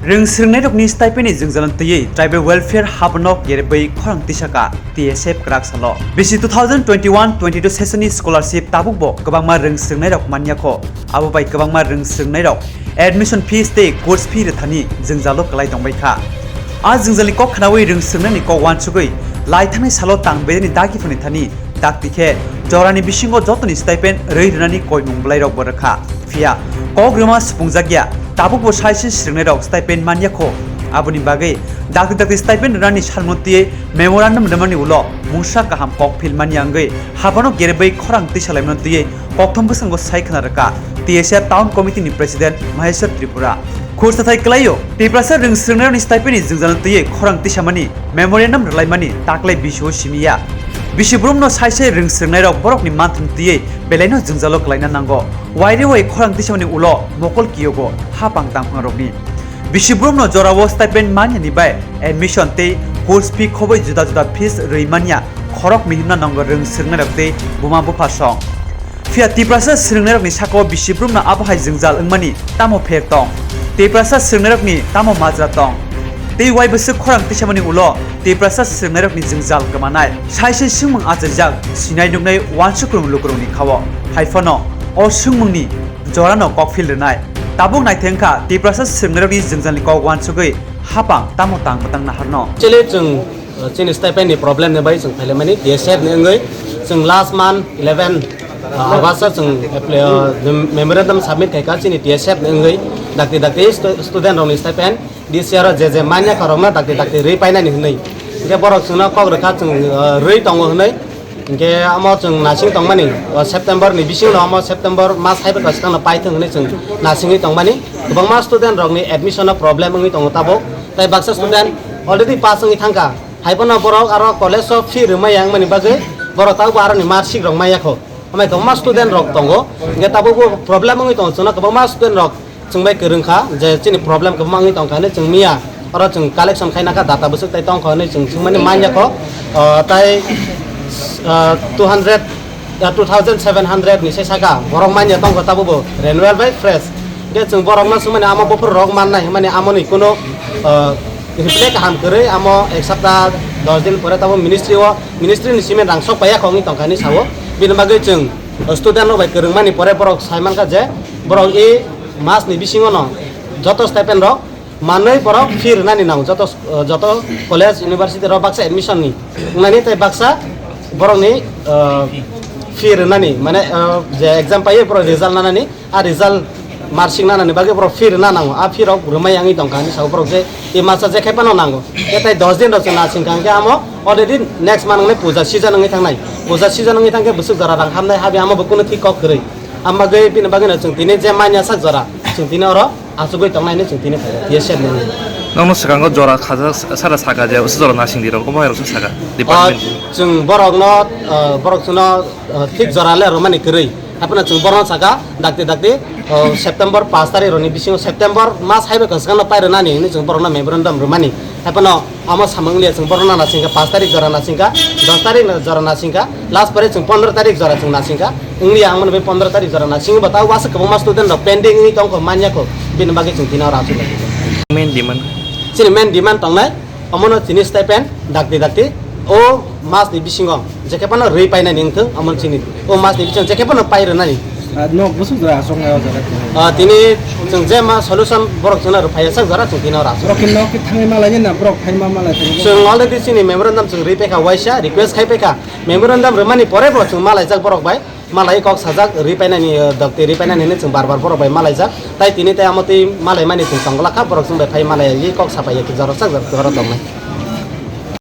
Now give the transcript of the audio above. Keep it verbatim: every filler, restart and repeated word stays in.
Rwng swrwngnairokni stipend ni jwngjalno twiwi Tribal Welfare Habanok yerebwi khorang tisaka T S F kwrak salo. Bisi two thousand twenty-one twenty-two session ni scholarship tabukbo kwbangma rwng swrwngnairok manyakho. Abo bai kwbangma rwng swrwngnairok admission fees tei course fee rwthani jwngjalo kwlai tongbaikha. A jwngjalni kok khnawi rwng swrwngnaini kok uansugwi lai thangni salo tang bedeni dagi phani thani dakti khe jorani bisingo jotoni stipend rwi rwnani koimung bwlairokbo rwkha. Phiya kok rwma supungjak ya, tabukbo saise swrwngnairok stipend manyakho. Aboni bagwi dakti dakti stipend rwnani salmano twiwi memorandum rwmani ulo mungsa kaham kok phil manya wngwi habanok yerebwi khorang tisalaimano twiwi kokthom bwskango sai khna rwkha T S F Town Committee ni President Maheshwar Tripura. Khursa thai kwlaio, Tiprasa rwng swrwngnairokni stipend ni jwngjal twiwi khorang tisamani memorandum rwlaimani taklai bisio simi ya. Bisi brumno saise rwng swrwngnairok borokni mantham twiwi belaino jwngjalo kwlaina nango. Waire wai khorang tisamani ulo mokol kiyogo hapang tangphangrokni. Bisi brumno jorao stipend manyani bai admission tei course fee khoboi juda juda fees rwi manya khorok mihimna nango rwng swrwngnairok tei buma bupha song. Phiya Tiprasa swrwngnairokni sakao bisi brumno abo hai jwngjal wngmani tamo pher tong? Tiprasa swrwngnairokni tamo majra tong? Tei wai bwswk khorang tisamani ulo Tiprasa swrwngnairokni jwngjal kwmanai? Saise swngmung achaijak sinai nuknai uansuk kwrwng lukurokni khao. Hai phano o swngmungni jorano kokphil rwnai. Tabuk naithengkha Tiprasa swrwngnairokni jwngjalni kok uansugwi hapang tamo tang bwtang naharno. Actually, chwng, uh, chini stipend ni problem ni bai chwng phailaimani, T S F ni wngwi chwng last month eleven, uh, August o chwng apply, uh, memorandum submit khaikha chini T S F ni wngwi dakti dakti stu-, student rokni stipend this year o je je manya khorokno dakti dakti rwi painani hwnwi. Hwnkhe borok chwngno kok rwkha chwng, uh, rwi tongo hwnwi. Hwnkhe amo chwng nasing tongmani, o September ni bisingo amo September mas hai bwkha swkangno paithwng hwnwi chwng nasingwi tongmani. Kwbangma student rokni admission o problem wngwi tongo tabuk. Tai baksa student already pass wngwi thangkha. Hai phano borok aro college o fee rwmaya wngmani bagwi borok tabukbo aroni marksheet rok maya kho. Amai kwbangma student rok tongo. Hwnkhe tabukbo problem wngwi tongo chwngno kwbangma student rok chwng bai kwrwng kha je chini problem kwbangma wngwi tong kha hinwi chwng miya oro chwng collection khai nang kha data bwswk tai tong kha hinwi chwng swngmani man ya kho, ah, tai, ah, two hundred, ah, two thousand seven hundred ni se saka borok man ya tong kha tabukbo renewal bai fresh. Hwnkhe chwng borokno swngmani amo buphuru rok mannai hwnmani amoni kuno, ah, reply kaham kwrwi amo ek sapta dos din pore tabuk ministry o, ministry ni simi rang sok paiya kho wngwi tong kha hinwi sao. Bini bagwi chwng student rok bai kwrwngmani pore borok sai man kha je borok e mas ni bisingo no joto stipend rok manwi borok fee rwnani nango, joto, joto college, university rok baksa admission ni wngnani tei baksa borokni, uh, fee rwnani, mane, uh, je exam paiwi borok result nanani, a result marksheet nanani bagwi borok fee rwna nango, a fee rok rwmai wngwi tongkha hinwi sao borok je e masa je khai phano nango. Tei tai dos din rok chwng nasing kha hwnkhe amo already next month wngnai puja season wngwi thangnai, puja season wngwi thangkhe bwswk jora rang hamnai, habi amo bo kunu thik kok kwrwi, amo bagwi bini bagwino chwng tini je manya sak jora chwng tini oro achugwi tongnai hinwi chwng tini phai T S F ni. Nokno swkango jora khaja sara saka je, usu jora nasing di rok, obo hai rok saka department. Ah, chwng borokno, ah, borok chwngno, ah, thik jora le rwmani kwrwi. Haphano chwng borokno saka dakti dakti, ah, September pash tarikh rokni bisingo, September mas hai bai kwchwkangno pai rwnani hinwi chwng borokno memorandum rwmani. Haphano amo samung liya chwng borokno nasing kha, pash tarikh jora nasing kha, dos tarikh jora nasing kha, last pore chwng pondro tarikh jora chwng nasing kha. Wngya ang mani bai pondro tarikh jora nasing ba tao aswk kwbangma student rok pending wngwi tongkho manya kho, bini bagwi chwng tino rang chwng. Main demand. Chini main demand tongnai, omono chini stipend dakti dakti o mas ni bisingo jekhe phano rwi painani wngthung, omono chini o mas ni bisingo jekhe phano pai rwnani. Ah, nok bwswk jora aswk nai o jaga tini? Ah, tini chwng je ma solution borok chwngno rwphaiya sak jora chwng tino rang chwng. Borok khe nok khe thangwi malai na borok phaima malai thangwi. Chwng already chini memorandum chwng rwi paikha waisa, request khai paikha. Memorandum rwmani pore bo chwng malaijak borok bai, malai kok sajak rwi painani, eh, dokti rwi painani hinwi chwng bar bar borok bai malaijak. Tai tini tai amo twi malaimani chwng tongglak kha, borok chwng bai phai malai kok sapai ya, jorok sak jorok tongnai.